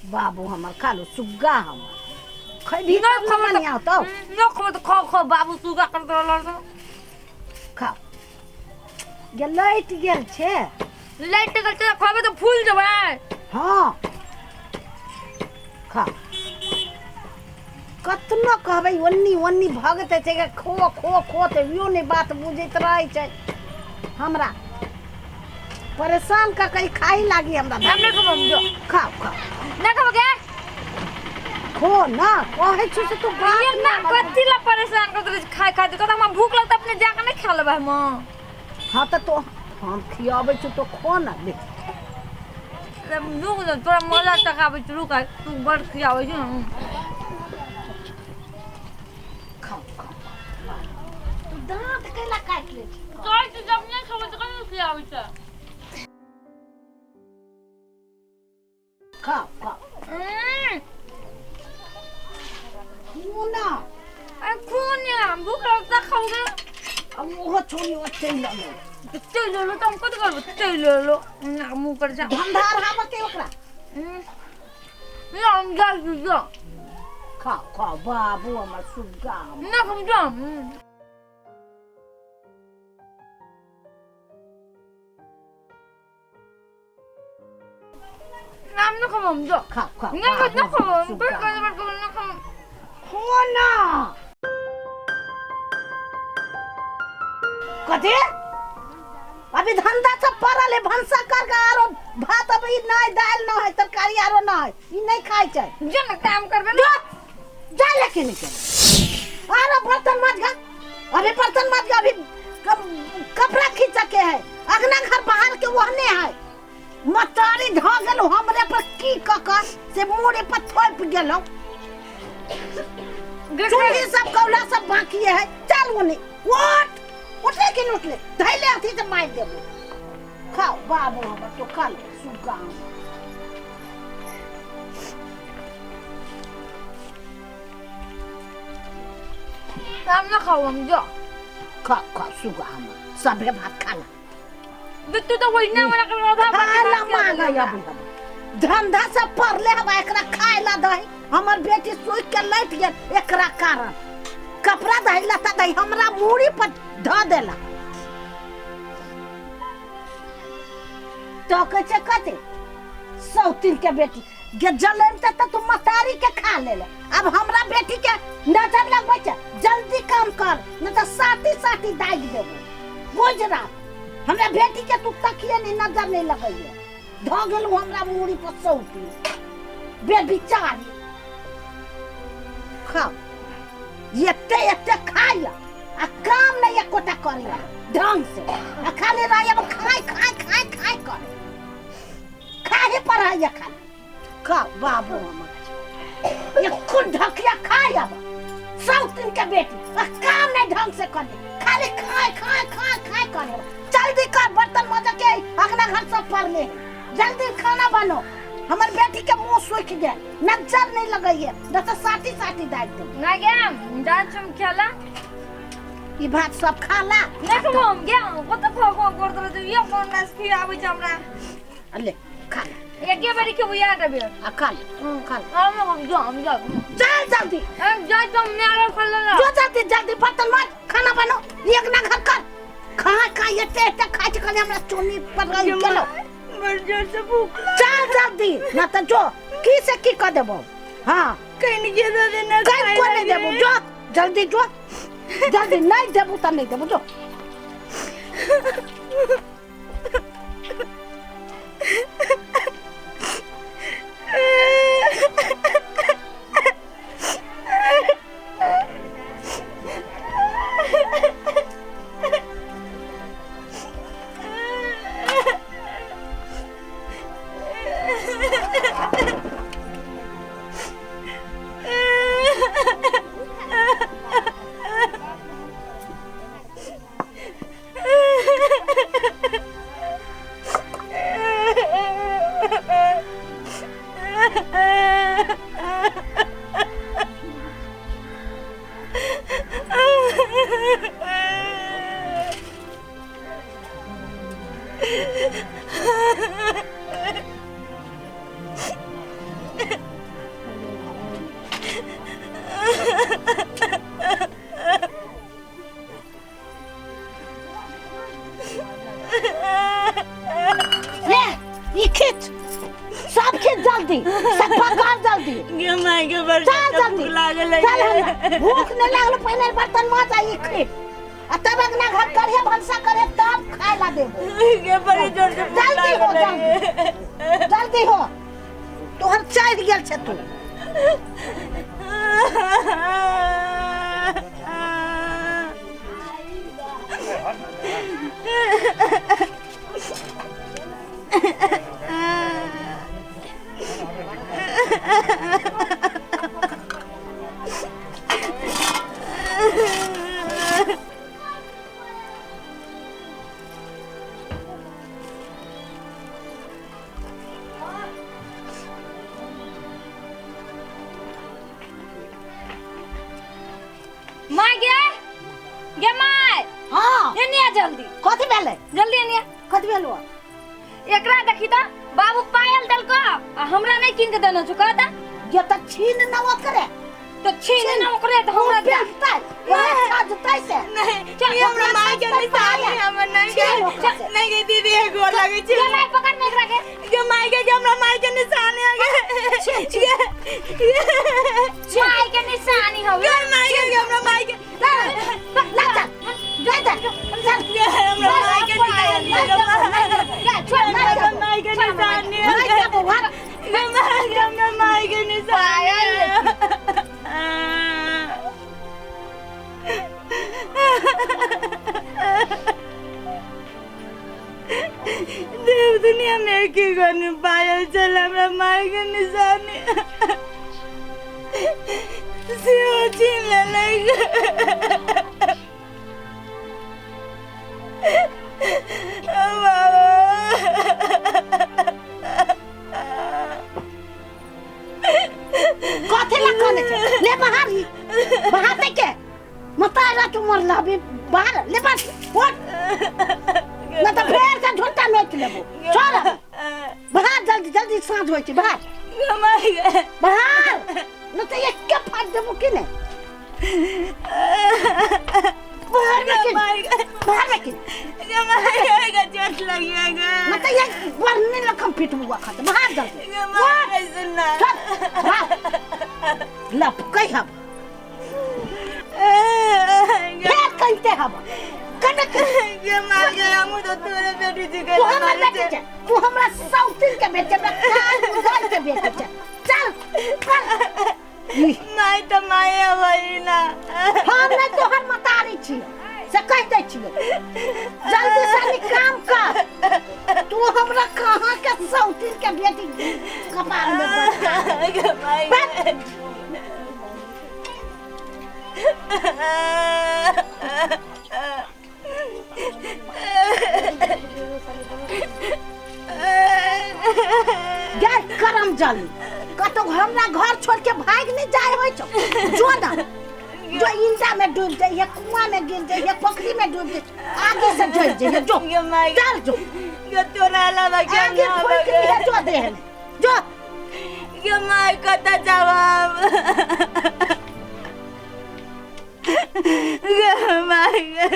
बाबू हमर खा लो सुग्गा हमर खैबी नहि तब ने खबर बढ़िआँ होतौ। नहि खबर तऽ खाओ खाओ बाबू सुगा कर रहल छौ। खाओ गे लटि गेल छै। लाइट गेल छै, खबै तऽ फूल जेबै। हँ खा, कतनो कहबै ओन्नी ओन्नी भगतै छै के खो खो खो, तैयो नहि बात बुझैत रहै छै। हमरा परेशान कऽ के ई खाइ लागी हमरा। हम नहि खबम, जो। खाओ खाओ। नहि खब गे। खो ना कहै छी से तू बात। ये ना कथी ला परेशान कर देले छै खाय खातिर? कहता हमरा भूख लगता, अपने जाके नहि खा लेबै हम? हाँ तऽ तो हम खियाबै छी तो खो ना ले। रुक जा, तोरा मजा चखाबै छी, रुक। आइ तू बड़ खियाबै छी ने। खाओ खाओ, तू दाँत कैला काटि लै छी? कहै छी जब नहि खबै तऽ कथी खियाबै छै? खाओ खाओ। खो ना। अरे खो ने, भूख लगता, खाओगे। अब ओहो छोड़ी ओते लगे। चलि एलो तऽ हम कथी करबै? चलि एलो ना मुँह पर जा। धंधा रहाबके ओकरा। ना, हम जाइ छी, जा। खाओ खाओ बाबू हमर सुग्गा हमर। ना हम जा। ना, हम ना खाब, हम जा। खाओ खाओ। ना खा, ना बाबू खाब हमर हम। सुग्गा। कोई कोई ना खाब। खो ना। कथी अभी धंधा सब पड़ल है, भनसा कर के आरो भात अभी नहीं, दाल न है, तरकारी आरो न है, ई नहीं खाइ छै। जो ना काम करबे जो ना। जा लेके निकल आरो बर्तन मत गा, अभी बर्तन मत गा, अभी कपड़ा खींच के है, अगना घर बाहर के ओहने है। मतारी ढह गेल हमरे पर, की क क से मुड़ी पर थोप गेलौ। चूल्ही सब कौला सब बाकी है। चल ओने उठ, उठले कि नहीं उठले? धैले अथी से मार देबो। खाओ बाबू हमर, तो खा ले सुग्गा हमर। हम ना खाओ, हम जा। खा खा सुग्गा हमर, सभे भात खा ला। तू तो वही ना बना कर आधा खाय ला मांगे अभी हम धंधा से पड़ले हवा, एकरा खाय ला दही। हमर बेटी सूख के लैट गेल एकरा कारण। कपड़ा दही लत्ता दही हमरा मूड़ी पर धऽ देला। तो कहै छै कथी सौतिन के बेटी गे जलन त तू मतारी के खा ले ले, अब हमरा बेटी के नजर लगबै छै। जल्दी काम कर, नहीं तऽ साटी साटी दागि देबो। बुझ रहा, हमरा बेटी के तू तकिए नहीं, नजर नहीं लगैये। धऽ गेलू हमरा मूड़ी पर सौतिन बेबिचारी। खाओ, एते एते खाइया आ काम नहीं एकोटा करिया ढंग से, आ खाली रहिया खाय खाय खाय खाय कर, खाहे पर है खाली। खा बाबू हमर, एको ढकिया खाय अब सौतिन के बेटी, आ काम नहीं ढंग से करे, खाली खाय खाय खाय खाय करे। जल्दी कर, बर्तन मज के अगना घर सब पर ले, जल्दी खाना बनो। हमर बेटी के मुंह सूख गेल, नजर नहीं लगैये, नहीं तो साटी साटी दागि देब। ना गे, जान हम खेला। ई भात सब खा ला। ना खाओ हम गे, कत खाओ खाओ कर देले ये कोन नास खियाबै छै हमरा? ले खा ले। एके बारी खेबो याद आबे। आ खा ले खा ले। हम जा, हम जा। चल जल्दी। हम जा तो मेरा खा ले। जो जल्दी जल्दी बर्तन माज, खाना बनो, एक ना घर कर। खा खा एते एते खाइ छै खाली, हमरा चोनी पर रहि गेलो। बड़ जोर से भूख लग। चल जल्दी ना तऽ जो की से की कऽ देबो। हाँ कहीं के दे देना। कहीं को नहीं देबो, जो जल्दी, जो जल्दी। नहीं देबो तऽ नहीं देबो, जो। ले ई खींच, सब खींच जल्दी, सफा कर जल्दी। गे माय गे, बड़ चल जल्दी भूख लागल है। चल, हमरा भूख नहीं लागल, पहले बर्तन माज आ ई खींच आ तब अंगना घर करिहे, भनसा करिहे, तब खाए ला देबो। गे बड़ी जोर से भूख जल्दी हो, लागल है। जल्दी जल्दी हो, तोहर चढ़ गेल छै तू। माय गे, गे my. हाँ। एने आ जल्दी। कथी भेलै? जल्दी एने आ। कथी भेलो? एकरा देखी त, बाबू पायल देलको आ हमरा नहीं कीन के देने छु, कहता। जे त छीन न ओकरे। तो छीन न ओकरे त हमरा दे। पेटतै ओहे सजतै से। नहीं, चल, ये हमरा माय के निशानी हमर नहीं छीन ओकरा से। नहीं गे दीदी, है गोर लगे छी। गे my, पकड़ ने एकरा के। गे my गे, हमरा माय के निशानी है गे। छीन, छीन। My के निशानी हवे। गे my गे, हमरा माय के ला ला, चल दे दे, चल। गे हमरा माय के निशानी है गे। गे छोड़। हमरा माय के निशानी है नहीं गे। देबो हट। गे my गे, हमरा माय के निशानी है। देव दुनिया में की गन पायल चल हमरा माय के निशानी सेहो छीन लेलक। बाबा, कथी ला कने छै? ले बाहर ही बाहर दे के मतारा तू मरला अभी, बाहर ले, बस उठ न त फेर से झोंटा नोच लेबो। छोड़, बाहर जल्दी जल्दी, साँझ होइ छै, बाहर। गे my गे। बाहर न त एके फाड़ देबो कि ने। बाहर में कि my गे। बाहर में कि गे my गे, चोट लगी गे। न त एक बरनी लखम पिटबो खत, बाहर जल्दी। गे my, सुनना। चल बाहर, लपकै हब फेर कहते हब कने। गे my गे, हमहूँ तो तोरे बेटी छी गे। तू हमरा बेटी छै? तू हमरा सौतिन के बेटी, हमरा कान बुझाइ के बेटी छै। चल चल। My तऽ my हवई ना। हम नहि तोहर मतारी छियै से कहि दै छियै। जल्दी से काम कर। तू हमरा कहाँ के सौतिन के बेटी कपार में बैठा। गे my गे। गै करम जली, कतौ हमरा घर छोड़ के भाग नहीं जाए होइ छौ? जो ना जो, इंदा में डूब जाइए, कुआं में गिर जाइए, पोखरी में डूब जाइए, आगे से जल जाइए, जो। गे my गे। चल जो। गे तोरा अलावा के आगे ना फूक लिहे जो देह में जो। गे my, कतऽ जवाब? गे my गे।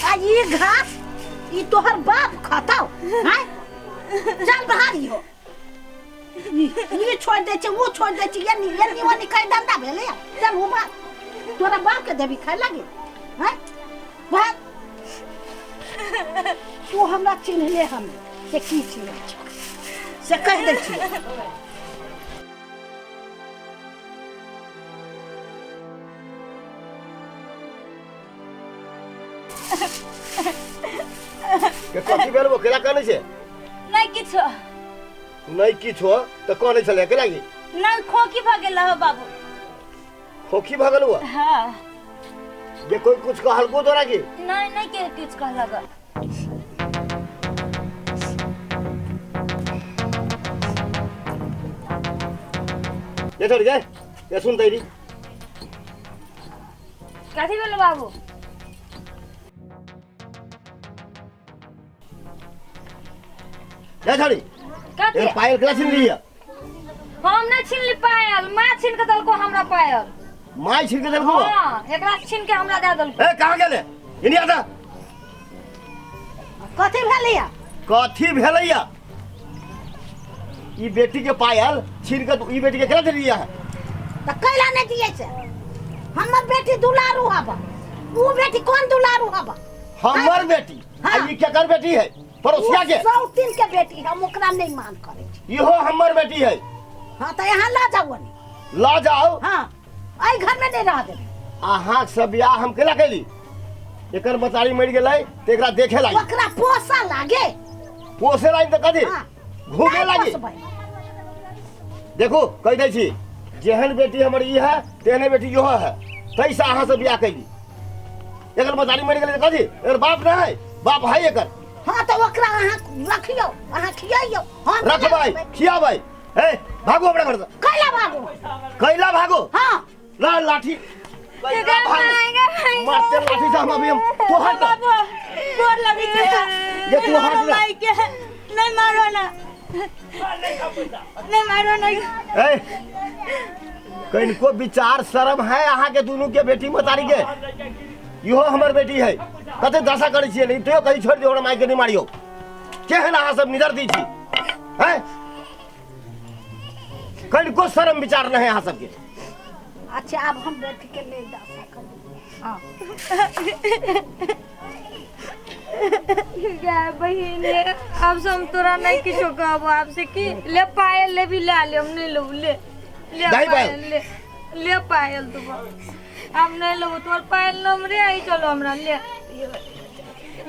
आ ई घास ई तोहर बाप खतौ हैं? चल बाहर। हो ई छोड़ दै छै, ओ छोड़ दै छै, एनी एनी ओनी कहि धंधा भेलै। चल ओ बाप तोरा बाप के देबी खाय लागे हैं? बाहर। तू हमरा चिन्हले हम से की छियै से कहि दै छियै। के कथी भेल वो? केला कानै छै? नहीं किछो। नहीं किछो तऽ कानै छलै केला की? नहीं, खोखी भऽ गेल हो बाबू। खोखी भऽ गेल हुआ? हाँ। जे कोई कुछ कहलको तोरा की? नहीं नहीं, के किछु कहलक। ये छोड़ गे, ये सुन तैरी। कथी भेलो बाबू? जा छड़ी। कथी? पायल केना छीन लिया? हम नहीं छीनली पायल, माँ छीन के देलको हमरा पायल। माँ छीन के देलको? हां, एकरा छीन के हमरा दे देलको। ए कहां गेले? इनी आता। कथी भेलैया? कथी भेलैया? ई बेटी के पायल छीन के ई बेटी के केना देलिया है? त कैला नहीं दिए से? हमर बेटी दुलारू हबा, ऊ बेटी कौन दुलारू हबा? हमर बेटी। हाँ। ई केकर बेटी है? पड़ोसिया के। सौतीन के बेटी, हम ओकरा नहीं मान करे छी। इहो हमर बेटी है। हाँ तो यहाँ ला जाओ नी। ला जाओ? हाँ, एहि घर में नहीं रह देबै। अहाँ सब बियाह हम केना कैली? एकर मतारी मरि गेलै त एकरा देखे लागी। ओकरा पोसा लागे। पोसे लागी त कथी? हाँ। घूमे लागी। देखो कहि दै छी, जेहन बेटी हमर ई है तेहने बेटी इहो है, तैसँ अहाँ सब बियाह कैली। एकर मतारी मरि गेलै त कथी? एकर बाप नहीं है, बाप है एकर। हाँ तो ओकरा अहाँ रखियौ, अहाँ खियाइयौ। हम रखबै, खियाबै। ए भागो हमरा घर से। कैला भागो? कैला भागो? हाँ। ला लाठी। मारते लाठी से हम अभी हम तो हट। गोर लगी छै। ये तू हट ना। नहीं मारो ना, नहीं मारो ना। ए कनको विचार शर्म है अहाँ के दोनों के बेटी मतारी के? इहो हमर बेटी है, कते दशा करै छियै, लेकिन तैयो कहीं छोड़ि दियौ हमरा माय के नहीं मारियौ। केहन अहाँ सब निदर दै छी हैं? कनको शर्म विचार नहीं है अहाँ सबके। अच्छा अब हम बेटी के नहीं दशा करब। हाँ बहिन, अब से हम तोरा नहीं किछो कहबो। आप से की ले पायल ले भी ला ले, हम नहीं लेबो। ले ले पायल, ले ले पायल तू हम नहीं लेबो। तोर पायल नमरे आई चलो हमरा ले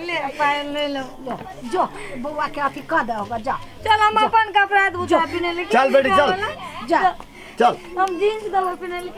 ले पायल नहीं लेबो। जो बउआ के अथी कह दे होगा, जा चल हम अपन कपड़ा धोता पिने ले। चल बेटी चल जा चल, हम जींस दबो पिने ले।